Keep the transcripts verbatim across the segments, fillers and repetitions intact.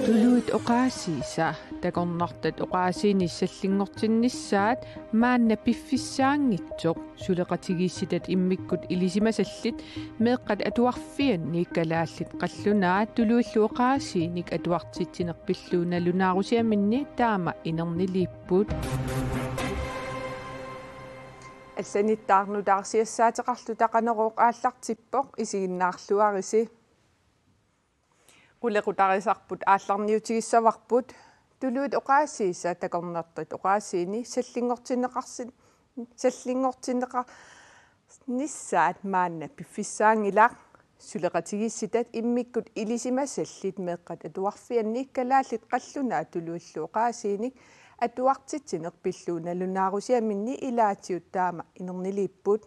Tuluit oqaasiisa takornartat oqaasiini sallinngortinnissaat maanna piffissaanngitsoq suleqatigiissitat immikkut ilisimasallit meeqqat atuarfianni kalaallit qallunaat tuluillu oqaasiinik atuartitsineq pillugu nalunaarusiaminni taama inerniliipput. Allanit taarnut taarsiassaateqarluta Qanorooq aallartippoq, isiginnaarluarisi. Qulequtarisarput aallarniutigissavarput. Tuluit oqaasiisa takornartat oqaasiini sallinngortinneqarsin-, sallinngortinneqarnissaat maanna piffissaanngilaq. Suleqatigiissitat immikkut ilisimasallit meeqqat atuarfianni kalaallit qallunaat tuluillu oqaasiinik atuartitsineq pillugu nalunaarusiaminni ilaatigut taama inerniliipput.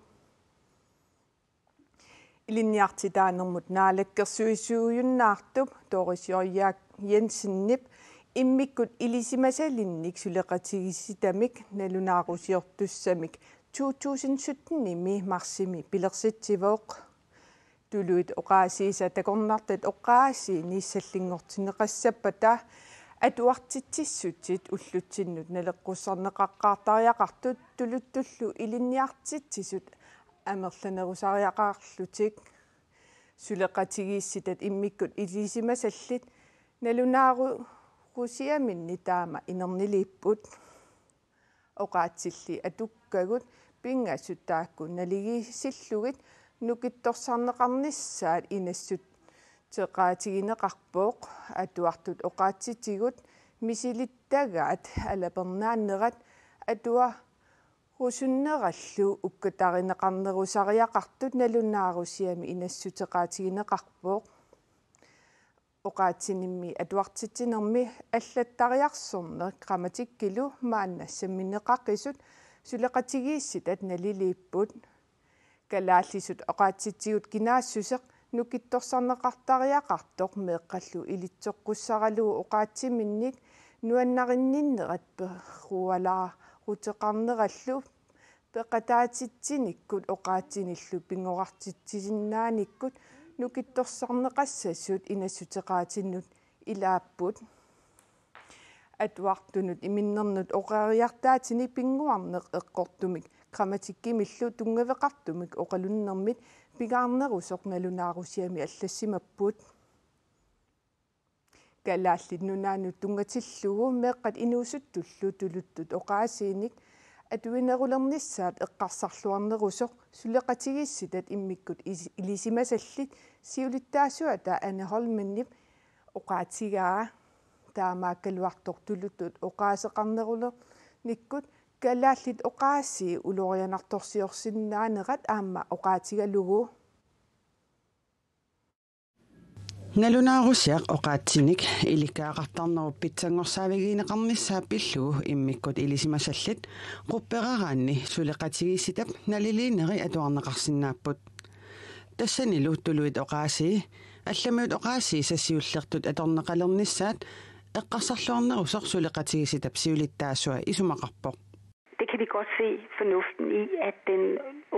Ilinniartitaanermut naalakkersuisuujunnaartup Doris J. Jensenip immikkut ilisimasalinnik suleqatigiissitamik nalunaarusiortussamik to tusind sytten-imi marsimi pilersitsivoq. Tuluit oqaasiisa takornartat oqaasiini sallinngortinneqassappata atuartitsissutit ullutsinnut naleqqussarneqaqqaartariaqartut tuluttullu ilinniartitsisut amerlanerusariaqarlutik. Suleqatigiissitat immikkut ilisimasallit nalunaarusiaminni taama inerniliipput. Oqaatsilli atukkagut pingasut taakku naligiissillugit nukittorsarneqarnissaat inassuteqaatigineqarpoq. Atuartut oqaatsitigut misilittagaat alapernaannerat atuarusunnerallu ukkatarineqarnerusariaqartut nalunaarusiami inassuteqaatigineqarpoq. Oqaatsinimmi atuartitsinermi allattariarsorneq grammatikkilu maanna sammineqaqisut suleqatigiissitat naliliipput. Kalaallisut oqaatsitsigut kinaassuseq nukittorsarneqartariaqartoq meeqqallu ilitsoqqussaralugu oqaatsiminnik nuannarinninnerat perualaaruteqarnerallu peqataatitsinikkut oqaatsinillu pingorartitsisinnaanikkut nukittorsarneqassasut inassuteqaatinnut ilaapput. Atuartunut iminnernut oqariartaatini pinnguarneq eqqortumik grammatikkimillu tunngaveqartumik oqalunnermit pingaarnerusoq nalunaarusiami allassimapput. Kalaallit Nunaannut tunngatillugu meeqqat inuusuttullu tuluttut oqaasiinik atuinerulernissaat eqqarsarluarnerusoq suleqatigiissitat immikkut is-, ilisimasallit siulittaasuata Anne Holmenip oqaatigaa. Taamaakkaluartoq tuluttut oqaaseqarnerulernikkut kalaallit oqaasii ulorianartorsiorsinnaanerat aamma oqaatigalugu. Nalunaarusiaq oqaatsinik ilikkagaqartarnerup pitsanngorsaavigineqarnissaa pillugu immikkut ilisimasallit qupperaraanni suleqatigiissitap naliliineri atuarneqarsinnaapput. Tassanilu tuluit oqaasii allamiut oqaasiisa siullertut atorneqalernissaat eqqarsarluarnerusoq suleqatigiissitap siulittaasua isumaqarpoq. Det kan vi godt se fornuften i, at den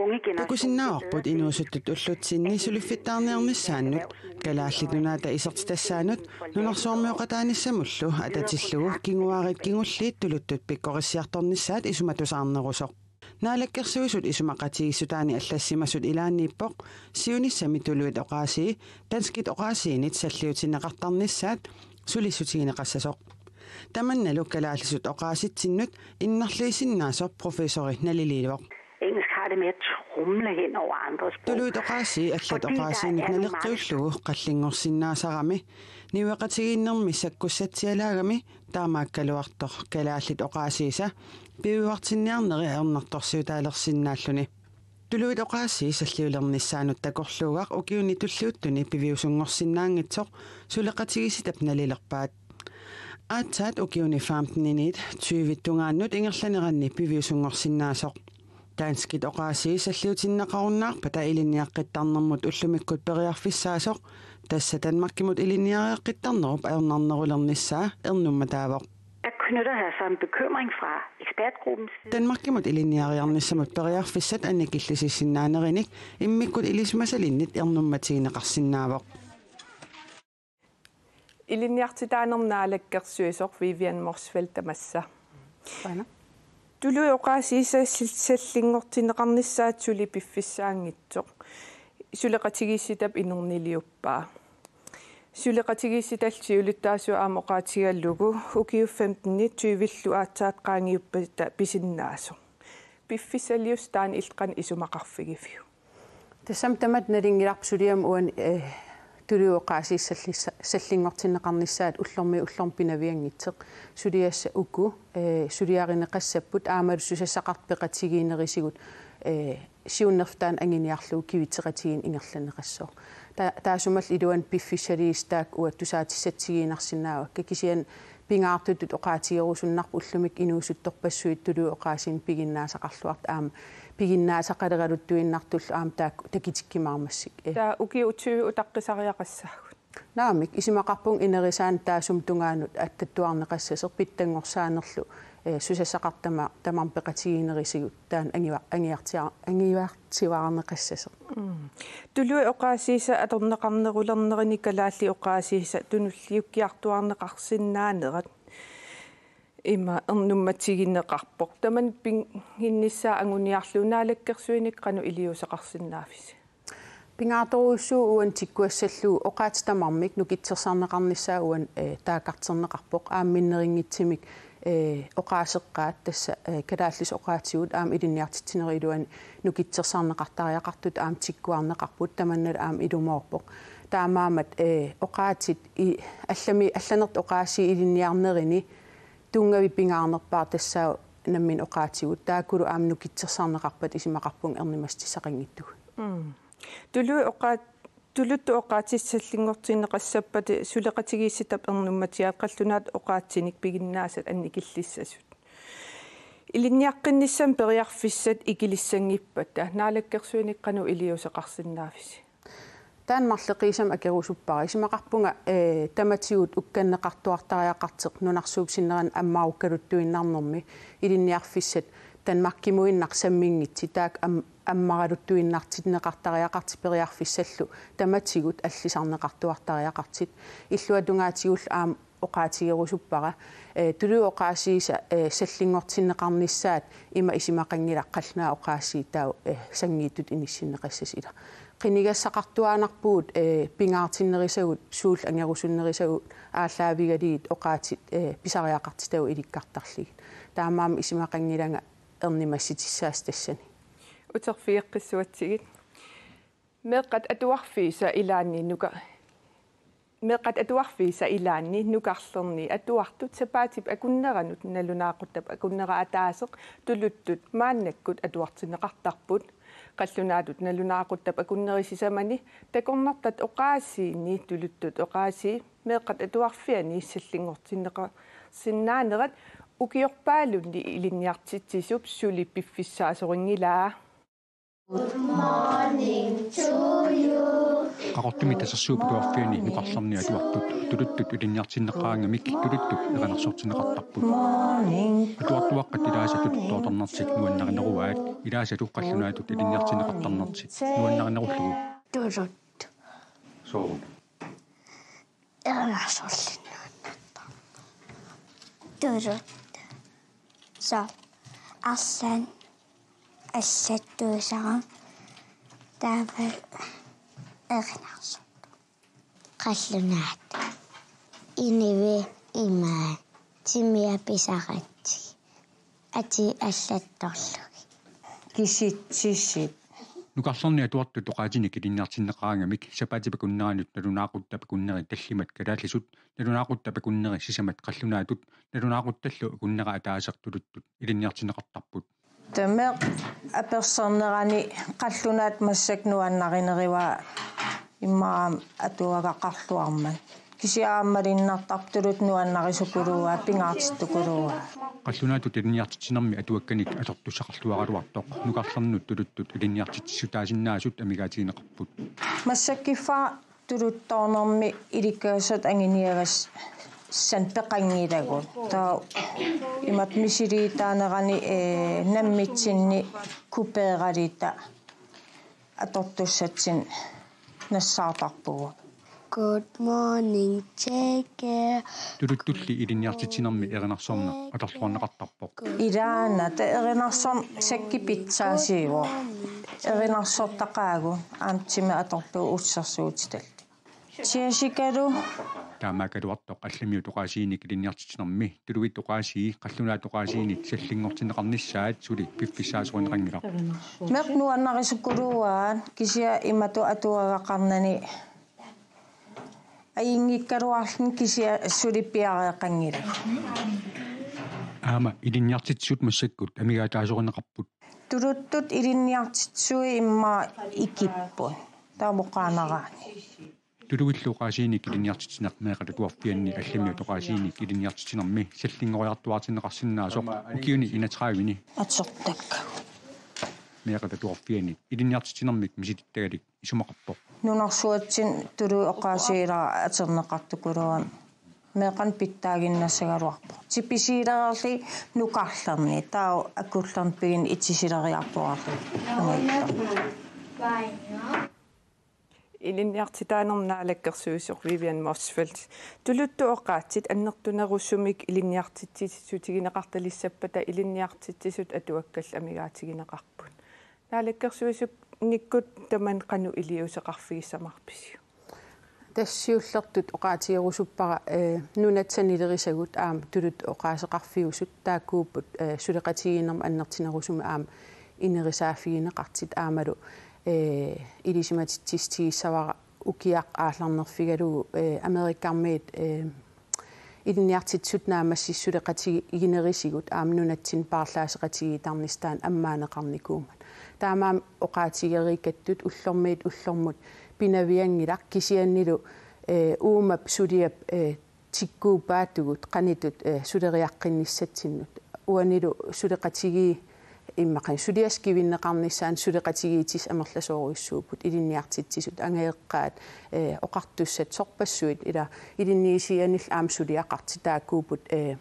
unge generation Takusinnaavarput inuusuttut ullutsinni suliffittaarniarnissaannut, Kalaallit Nunaata isertitassaanut nunarsuarmioqataanissamullu atatillugu kinguaariit kingulliit tuluttut pikkorissiartornissaat isumatusaarnerusoq. Naalakkersuisut isumaqatigiissutaani allassimasut ilaanniippoq siunissami tuluit oqaasii danskit oqaasiinit salliutinneqartarnissaat sulissutigineqassasoq. Tamannalu kalaallisut oqaasitsinnut innarliisinnaasoq professori naliliivoq. Engelsk har det med at tromle hen over andre sprog. Tuluit oqaasii allat oqaasiinit naleqqiullugu qallinngorsinnaasarami, niueqatigiinnermi sakkussatsialaagami, taamaakkaluartoq kalaallit oqaasiisa piujuartinniarneri ajornartorsiutaalersinnaalluni. Tuluit oqaasii salliulernissaanut takorluugaq ukiuni tulliuttuni piviusunngorsinnaanngitsoq suleqatigiissitap nalilerpaat. Aatsaat ukiuni femten-iniit tyve-t tungaannut ingerlaneranni piviusunngorsinnaasoq. Danskit oqaasii salliutinneqarunnaarpata ilinniaqqittarnermut ullumikkut periarfissaasoq, tassa Danmarkimut ilinniariaqqittarnerup ajornarnerulernissaa ernummataavoq. Der knytter her sig en bekymring fra ekspertgruppens side. Danmarkimut ilinniariarnissamut periarfissat annikillisissinnaanerannik immikkut ilisimasalinnit ernummatigineqarsinnaavoq. Ilinniartitaanermi naalakkersuisoq Vivian Motzfeldt tamassa. Qujanaq. Tuluit oqaasiisa sal-, sallinngortinneqarnissaat suli piffissaanngitsoq suleqatigiissitap inerniliuppaa. Suleqatigiissitallu siulittaasuat aamma oqaatigalugu ukiut femtenit tyvillu aatsaat qaangiuppata pisinnaasoq. Piffissaliusoq taanna illit qanoq isumaqarfigiviuk? Tassami tamatta nalunngilarput suliama uani, eh, tuluit oqaasiisa sallissa-, sallinngortinneqarnissaat ullormiit ullormut pinavianngitsoq. Suliassat uku, eh, suliarineqassapput aammalu susassaqartut peqatigiinnerisigut, eh, siunnerfik taanna anguniarlugu kivitseqatigiinneq ingerlanneqassaaq. Ta-, taassumalu iluani piffissaliisut taakku uagut tusaatissatsigiinnarsinnaavakka, kisianni pingaartutut oqaatigerusunnarpoq ullumikkut inuusuttorpassuit tuluit oqaasiinik piginnaasaqarluartut aamma piginnaasaqaleraluttuinnartullu aamma taakku takutikkumaarmassuk. Eh. Taava ukiut tyve utaqqisariaqassaagut. Naamik, isumaqarpunga inerisaaneq taassuma tungaanut attattuarneqassasoq, pitsanngorsaanerlu, eh, susassaqartut tama-, tamarmik peqatigiinnerisigut taanna angiva-, angiartia-, angivaarneqassasoq. Mm. Tuluit oqaasiisa atorneqarnerulernerini kalaallit oqaasiisa tunulliukkiartuaarneqarsinnaanerat ima ernummatigineqarpoq. Tamanna piginnissaa anguniarlugu naalakkersuinikkut qanoq iliuuseqarsinnaavisi? Pingaartorujussuuvoq uani tikkuassallugu oqaatsit tamarmik nukittorsarneqarnissaat uani, eh, taakkartorneqarpoq, aamma minnerunngitsumik, eh, oqaaseqqaat tassa, eh, kalaallisut oqaatigut aamma ilinniartitsinerup iluani nukittorsarneqartariaqartut aamma tikkuarneqarput, tamannalu aamma ilumoorpoq. Taamaammat, eh, oqaatsit i-, allami-, allanertut oqaasii ilinniarnerini tunngavik pingaarnerpaaq tassaavoq nammineq oqaatigut, taakkulu aamma nukittorsarneqarpata isumaqarpunga ernumassutissaqanngitsugut. Mm. Tuluit oqaat-, tuluttut oqaatsit sallinngortinneqassappata suleqatigiissitap ernummatigaat qallunaatut oqaatsinik piginnaasat annikillissasut. Ilinniaqqinnissamut periarfissat ikilissanngippata naalakkersuinikkut qanoq iliuuseqarsinnaavisi? Taanna marloqiusamik akerusuppara. Isumaqarpunga, eh, tamatigut ukkanneqartuartariaqartoq nunarsuup sinnerani ammarukkaluttuinnarnermi ilinniarfissat Danmarkimuinnaq samminngitsut taakku am-, ammaraluttuinnartinneqartariaqartut periarfissallu tamatigut allisarneqartuartariaqartut. Illuatungaatigullu aamma oqaatigerusuppara, eh, tuluit oqaasiisa, eh, sallinngortinneqarnissaat ima isumaqanngilaq qallunaat oqaasii taava, eh, sanngiittutut inissinneqassasut ilaa. Qinigassaqartuaannarpugut, eh, pingaartinnerisagut, suullu angerusunnerisagut aallaavigalugit oqaatsit, eh, pisariaqartitagut ilikkartarlugit. Taamaammat isumaqanngilanga ernumassutissaasoq tassani. Uterfigeqqissuatsigit. Meeqqat atuarfiisa ilaanni nuka-, meeqqat atuarfiisa ilaanni nukarlerni atuartut sapaatip akunneranut nalunaaquttap akunnera ataaseq tuluttut maannakkut atuartinneqartarput. Qallunaatut nalunaaquttap akunneri sisamani takornartat oqaasiini tuluttut oqaasii meeqqat atuarfianni sallinngortinneqarsinnaanerat ukiorpaalunni ilinniartitsisup suli piffissaasorinngilaa. Good morning to you. Qaqortumi Tasersuup Atuarfiani nukarlerni atuartut tuluttut ilinniartinneqaraangamik tuluttut erinarsortinneqartarput. Atuartuaqqat ilaasatut toortarnertik nuannarineruaat, ilaasatut qallunaatut ilinniartinneqartarnertik nuannarinerullugu. Tulut. Sooruna? Erinarsorluinnartarpoq. Tulut. Soorlu arlaannik allattuusarami taava erinarsortoq. Qallunaat. Inuit imaat. Timia pisaratsigu. Atii allattorlugit. Kisitsisit. Nukarlerni atuartut oqaatinik ilinniartinneqaraangamik sapaatip akunneranut nalunaaquttap akunneri tallimat kalaallisut, nalunaaquttap akunneri sisamat qallunaatut, nalunaaquttallu akunnera ataaseq tuluttut ilinniartinneqartarput. Taava meeqqat apersornerani qallunaat massakkut nuannarineruaat immaqa atuagaqarluarmat. Kisianni aamma malunnartartut tuluttut nuannarisukuluuaat, pingaartittukuluuaat. Qallunaatut ilinniartitsinermi atuakkanik atortussaqarluaraluartoq nukarlernut tuluttut ilinniartitsissutaasinnaasut amigaatigineqarput. Massakkuffaa tuluttoornermi ilikkagassat anguniagassanik peqanngilagut. Taava imatut misiliutaanerani, eh, nammitsinni kupeeraluta atortussatsinnik nassaartarpugut. Good morning, Jake. Tuluttulli ilinniartitsinermi erinarsorneq atorluarneqartarpoq. Ilaana, ta erinarsorneq sakki pitsaasiivoq. Erinarsortaqaagut, aamma timi atorlugu ussersuutitallit. Jessicalu. Taamaakkaluartoq Allamiut Oqaasiinik ilinniartitsinermi tuluit oqaasii qallunaat oqaasiinit sallinngortinneqarnissaat suli piffissaasorineqanngilaq. Meeqqat nuannarisukkuluaat kisianni imatut atuagaqarnani ajunngikkaluarluni kisianni suli piareeqanngilaq. Aamma ilinniartitsisut massakkut amigaataasorineqarput. Tuluttut ilinniartitsisui immaqa ikipput. Taava oqaannaraanni. Tuluillu oqaasiinik ilinniartitsineq meeqqat atuarfianni Allamiut Oqaasiinik ilinniartitsinermi sallinngoriartuaartinneqarsinnaasoq ukiuni enogtredivini. Atortakkagut. Meeqqat atuarfianni ilinniartitsinermik misilittagalik isumaqarpoq. Nunarsuatsinni tuluit oqaasii ila atorneqartukuluunniit meeqqanik pitsaaginnassagaluarpoq. Tipisiilerli nukarlerni taava akullerni pigineq itisileriartuarli. Ilinniartitaanermi naalakkersuisoq Vivian Motzfeldt. Tuluttut oqaatsit annertunerusumik ilinniartitsissutigineqartalissappata ilinniartitsisut atuakkallu amigaatigineqarput. Naalakkersuisunnikkut tamanna qanoq iliuuseqarfigissavarpisiuk? Tassa siullertut oqaatigerusuppara, eh, nunat sanilerisagut aamma tuluttut oqaaseqarfiusut taakkuupput, eh, suleqatigiinnermut annertunerusumik aamma inerisaaffigineqartut aammalu, eh, ilisimatitsissutigissavara ukiaq aallarnerfigalugu, eh, Amerikamiit, eh, ilinniartitsisut naammassissut suleqatiginerisigut aamma nunatsinni paarlaasseqatigiittarnissaq taanna ammaaneqarnikuummat. Taamaammat oqaatigereerikkattut ullormiit ullormut pinavianngilaq kisiannili, eh, uumap suliap, eh, tikkuuppaatigut qanoq ittut, eh, suleriaqqinnissatsinnut. Uanilu suleqatigiit immaqa suliassaq kivinneqarnissaanut suleqatigiissut amerlasoorujussuupput ilinniartitsisut angajoqqaat, eh, oqartussat sorpassuit ila ilinniusianillu aamma suliaqartut taakkuupput, eh,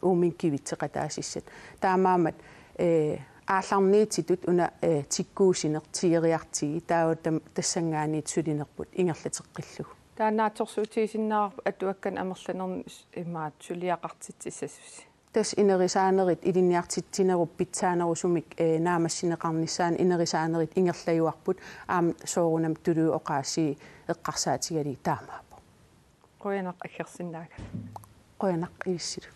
uuminnga kivitseqataasussat. Taamaammat, eh, aallarniittutut una, eh, tikkuussineq tigoriartigit taava tam-, tassanngaanniit sulinerput ingerlateqqillugu. Taanna naatsorsuutigisinnaavarput atuakkanik amerlanernik s-, imaattoq suliaqartitsissasusi. Tassa inerisaanerit ilinniartitsinerup pitsaanerusumik, eh, naammassineqarnissaanut inerisaanerit ingerlajuarput aamma soorunami tuluit oqaasii eqqarsaatigalugit taamaappoq. Qujanaq aggersinnaagatsigit. Qujanaq ilissilu.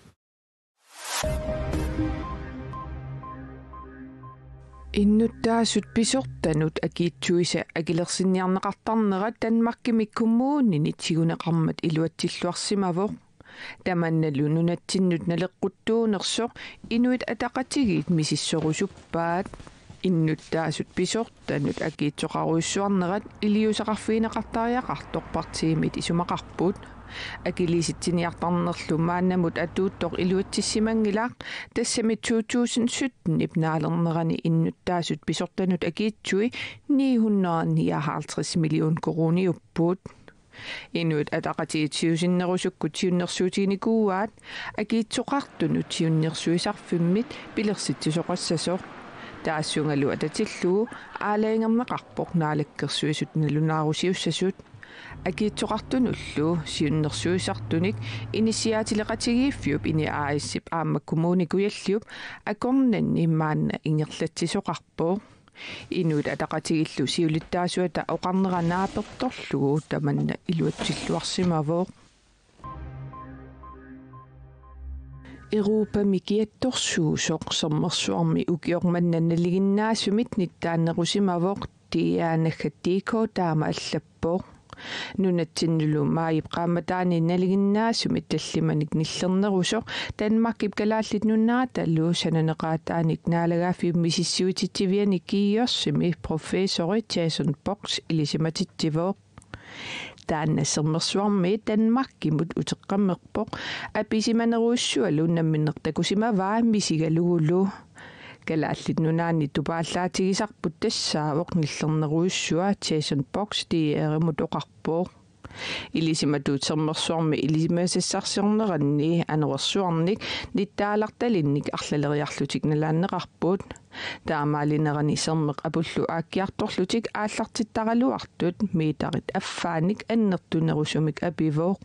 Innuttaasut pisortanut akiitsuisa akilersinniarneqartarnerat Danmarkimi kommunini tiguneqarmat iluatsilluarsimavoq. Tamannalu nunatsinnut naleqquttuunersoq Inuit Ataqatigiit misissorusuppaat. Innuttaasut pisortanut akiitsoqarujussuarnerat iliuuseqarfigineqartariaqartoq partiimiit isumaqarput. Akiliisitsiniartarnerlu maannamut atuuttoq iluatsissimanngilaq, tassami to tusind syttenip naalernerani innuttaasut pisortanut akiitsui ni hundrede nioghalvtreds million koruuniupput. Inuit Ataqatigiit siusinnerusukkut siunnersuutiginikuuaat akiitsoqartunut siunnersuisarfimmit pilersitsisoqassasoq. Taassungalu atatillugu aalajangerneqarpoq Naalakkersuisut nalunaarusiussasut. Akiitsoqartunullu siunnersuisartunik Inissiaatileqatigiiffiup INI A/S-ip aamma Kommune Kujalliup akornanni maanna ingerlatsisoqarpoq. Inuit Ataqatigiillu siulittaasuata oqarnera naapertorlugu tamanna iluatsilluarsimavoq. Europami kiattorsuusoq Sermersuarmi ukioq manna nalinginnaasumit nittaannerusimavoq, T R naggat D K taama allappoq. Nunatsinnullu maajip qaammataani nalinginnaasumik tallimanik nillernerusoq Danmarkip Kalaallit Nunaatalu sananeqaataanik naalagaaffiup misissuititsiviani GEUS-imi professori Jason Box ilisimatitsivoq. Taanna Sermersuarmi Danmarkimut uteqqammerpoq, apisimanerujussualu namminneq takusimavaa misigalugulu. Kalaallit Nunaanni tupaallaatigisarput tassaavoq nillernerujussua, Jason Box D R-imut oqarpoq. Ilisimatuut Sermersuarmi ilisimasassarsiorneranni anorersuarnik nittaalartalinnik arlaleriarlutik nalaanneqarput. Taamaalinerani sermeq apullu aakkiartorlutik aallartittaraluartut meterit affaannik annertunerusumik apivoq.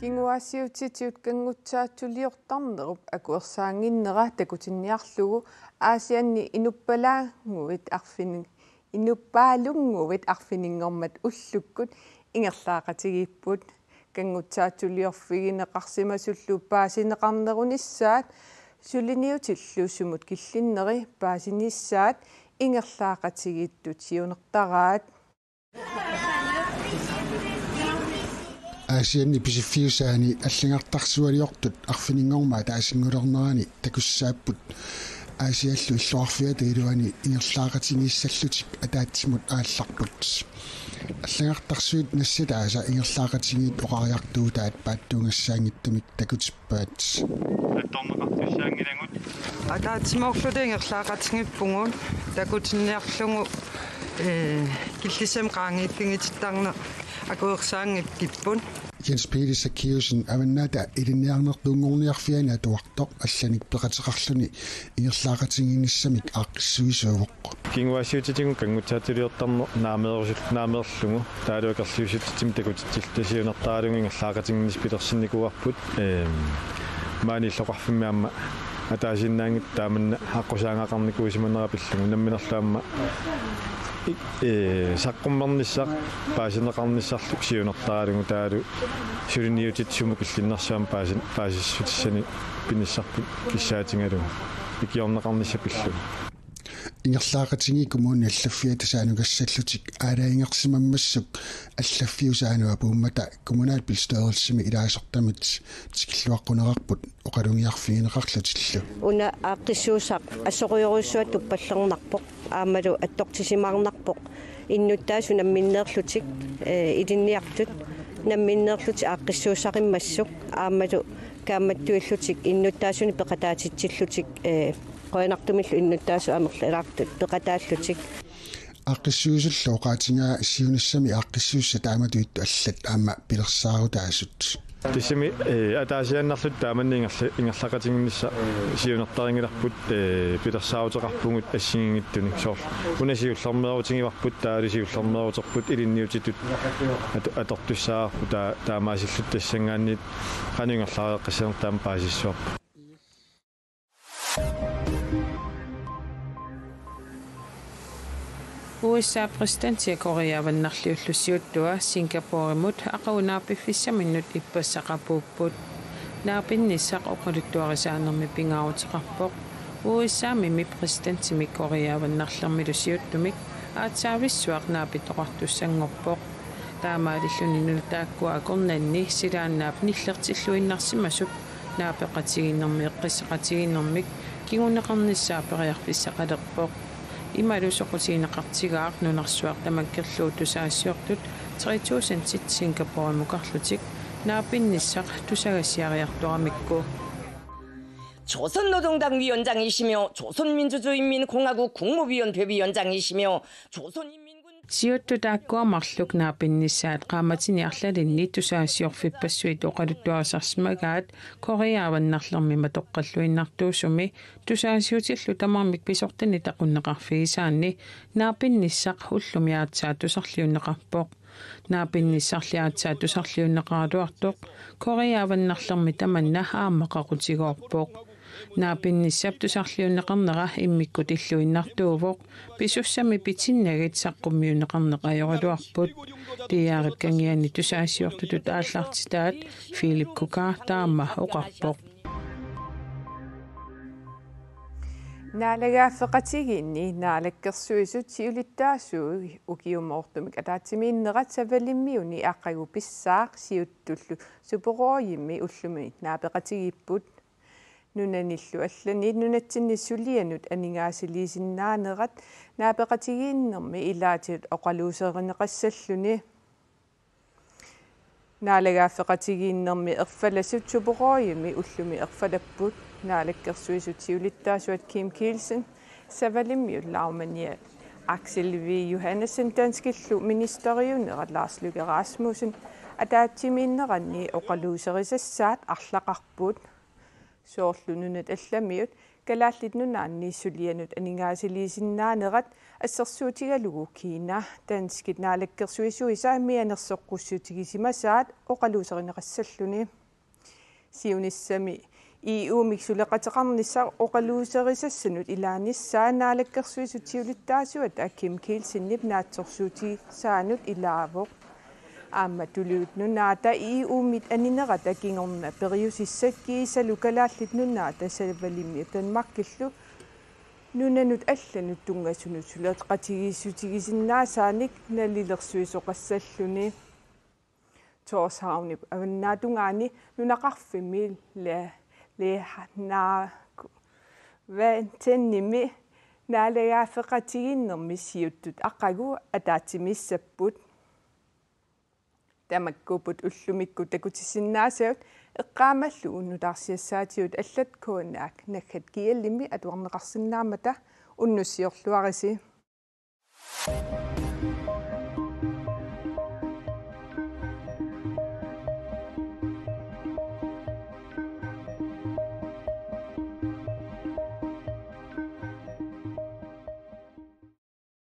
Kinguaassiuutitigut kanngutsaatsuliortarnerup akuersaannginnera takutinniarlugu Aasianni inuppalaannguit arfini-, inuppaalunnguit arfininngormat ullukkut ingerlaaqatigiipput. Kanngutsaatsuliorfigineqarsimasullu paasineqarnerunissaat suliniutillu sumut killinneri paasinissaat ingerlaaqatigiittut siunertaraat. Aasianni pisiffiusaani allagartarsualiortut arfininngormat ataasinngulernerani takussaapput. Aasiallu illoqarfiata iluani ingerlaaqatigiissallutik ataatsimut aallarput. Allagartarsuit nassataasa ingerlaaqatigiit oqariartuutaat paatsuungassaanngitsumik takutippaat. Attorneqartussaanngilagut. Ataatsimorluta ingerlaaqatigiippugut takutinniarlugu, ee, killissamik qaangiiffigitittarneq akuersaanngikkipput. Jens Peter Zacchaeusen Avannaata Ilinniarnertuunngorniarfiani atuartoq allanik peqateqarluni ingerlaaqatigiinnissamik aaqqissuisuuvoq. Kinguaassiuutitigut kanngutsaatsuliortarneq naameerusul-, naameerlugu taavalu akerliussutitsimik takutitsilluta siunertaralugu ingerlaaqatigiinnissaq pilersinnikuuarput, eem, maani illoqarfimmi aamma ataasiinnaanngitsoq taamanna aqqusaagaqarnikuusimanera pillugu namminerlu aamma i-, ee, saqqummernissaq paasineqarnissarlu siunertaralugu taavalu suliniutit sumut killinnersuarmik paasin-, paasissutissanik pinissarput kissaatigalugu ikiorneqarnissaq pillugu. Ingerlaaqatigiit kommunit allaffiata saanugassallutik aalajangersimammassuk allaffiup saanut apuummata kommunalbestyrelsimi ilaasortamit tikilluaqquneqarput oqalugiarfigineqarlutillu. Una aaqqissuussaq asorujorujussuaq tuppallernarpoq aammalu attortisimaarnarpoq innuttaasut namminneerlutik, ee, ilinniartut namminneerlutik aaqqissuussarimmassuk aammalu kaammattuillutik innuttaasunik peqataatitsillutik, ee, qujanartumillu innuttaasut amerlalaartut peqataallutik. Aaqqissuisullu oqaatigaa siunissami aaqqissuussat taamatut ittut allat aamma pilersaarutaasut. Tassami, ee, ataasiaannarluta taamanna ingerla-, ingerlaaqatigiinnissaq siunertarinngilarput, ee, pilersaaruteqarpugut assigiinngitsunik soorlu. Una siullermeerutigivarput taavalu siullermeeruterput ilinniutitut at-, atortussaavarput taa-, taamaasilluta tassanngaanniit qanoq ingerlaareqqissanersoq taama paasissuarput. U S A præsidenti ja Korea Avannarliullu siuttua Singaporemut aqagu naapiffissaminnut ippassaq apuupput. Naapinnissaq oqaluttuarisaanermi pingaaruteqarpoq. U S A-mimi præsidentimik Korea Avannarlermilu siuttumik aatsaavissuaq naapitoqartussanngorpoq. Taamaalilluni nuna taakkua akornanni silaannaap nillertilluinnarsimasup naapeqatigiinnermi eqqissaqatigiinnermik kinguneqarnissaa periarfissaqalerpoq. Imalu soqutigineqartigaaq nunarsuaq tamakkerlugu tusagassiortut tre tusindit Singaporemukarlutik naapinnissaq tusagassiariartoramikku. 조선노동당 위원장이시며 조선민주주의인민공화국 국무위원회 위원장이시며 조선인민군 Siuttut taakkua marluk naapinnissaat qaammatini arlalinni tusagassiorfippassuit oqaluttuarisarsimagaat Korea Avannarlermi matoqqalluinnartuusumi tusagassiuutillu tamarmik pisortanit aqunneqarfigisaanni naapinnissaq ullumi aatsaat tusarliunneqarpoq. Naapinnissarli aatsaat tusarliunneqaraluartoq Korea Avannarlermi tamanna aamma qaqutigoorpoq. Naapinnissap tusarliunneqarnera immikkut illuinnartuuvoq, pisussami pitinnagit saqqummiunneqarneq ajoraluarput. D R-ip kangiani tusagassiortutut aallartitaat Philip Kuka taama oqarpoq. Naalagaaffeqatigiinni Naalakkersuisut siulittaasuat ukiumoortumik ataatsimiinnerat Savalimmiuni aqagu pissaaq siuttullu Thyborønimi ullumi naapeqatigiipput. Nunanillu allani nunatsinni sulianut aningaasaliisinnaanerat naapeqatigiinnermi ilaatigut oqaluuserineqassalluni. Naalagaaffeqatigiinnermi erfalasut Thyborønimi ullumi erfalapput. Naalakkersuisut siulittaasuat Kim Kielsen Savalimmiut Lagmania Aksel V. Johannesen danskillu ministeriunera Lars Løkke Rasmussen ataatsimiinneranni oqaluuserisassaat arlaqarput. Soorlu nunat allamiut Kalaallit Nunaanni sulianut aningaasaliisinnaanerat assersuutigalugu Kina danskit naalakkersuisuisa mianersoqqussutigisimasaat oqaluuserineqassalluni. Siunissami E U-mik suleqateqarnissaq oqaluuserisassanut ilaanissaa naalakkersuisut siulittaasuata Kim Kielsenip naatsorsuutigisaanut ilaavoq. Aamma Tuluit Nunaata E U-mit aninerata kingorna periusissat kiisalu Kalaallit Nunaata Savalimmiut Danmarkillu nunanut allanut tunngasunut suleqatigiissutigisinnaasaannik nalilersuisoqassalluni. Tórshavnip avannaatungaani nunaqarfimmi Le-, Lehanaaku Vandenimi naalagaaffeqatigiinnermi siuttut aqagu ataatsimiissapput. Tamakkuupput ullumikkut takutissinnaasagut, eqqaamallugu nutaarsiassaatigut allat K N R-kut naggat G L-imi atuarneqarsinnaammata. Unnussiorluarisi.